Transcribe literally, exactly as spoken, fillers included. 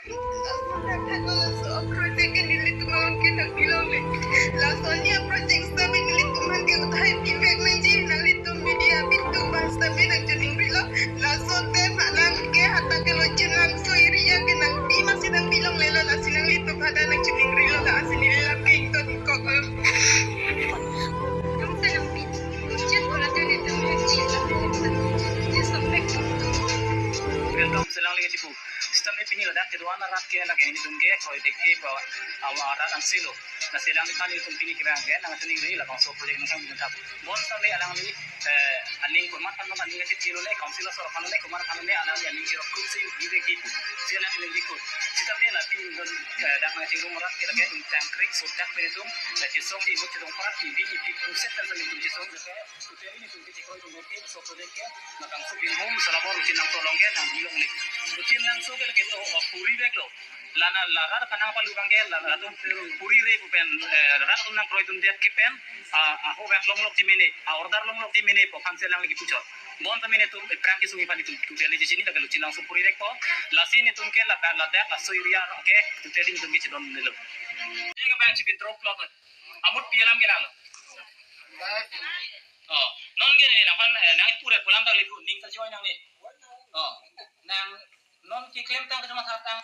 Laso project ke nelitum along ke nangpilongle. Laso nia project sitame nelitum aphan ke uthai pivek nangji, nanglitum media atum aphan sitame nangchiningrilo. Laso te alam ke hadak ke lo Chinlangso area ke nangpi masi nangpilonglelo, lasi nanglitum hadak nangchiningrilo, lasi neli lam ke ingtonkok. Welcome, selang lagi, Chipu. Sitame pini ladak kedo-an arat ke, lake nelitum ke kroidek ke ba awa arat angse lo. Lasi alangliphan nelitum pini kevang ke nangchiningri, labangso project nangkang nangkap. Bonsitame alangli, eh, aning komat aphan, aning kachithilone, council asor aphan lone, komat aphan lone, alangli aning chirok kut si, bibe kipu. Si alangli ningje kut. Sitame lapen, eh, dak nangchingrum arat ke lake ingtang krik, sodak pen itum, eh, chesong di imut chedong parat, ibi, ipi, buset pen sitame itum chesong, lake, hotel nelitum ke chekroi itum ke, so project ke, labangso Binhum, Salabor, Uchinlangso along ke, nangpilongle. Uchinlangso ke lake, oh, oh, puri vek lo. Lana la rat kanang palu abang ke, la rat atum puri re pu pen, eh, rat atum nangkroidundet ke pen, a, a, ho vek longlokji mene, a, order longlokji mene pu aphan si alangli kipu chot. Bonsitame nelitum, eh, aphrang kesung aphan nelitum, tu teli di sini lake lo Uchinlangso puri vekpo. Lasi nelitum ke la, ladak laso area ke, tu teli nelitum ke chedondelo. Dia ke bang chipi drop lo. Amut pi alam ke lang lo. Oh, non ke ne, nangphan, eh, nang pura pu alam ta le pu, ning ta choi nang ne. Oh, nang, non ke klemtang ke cuma satang.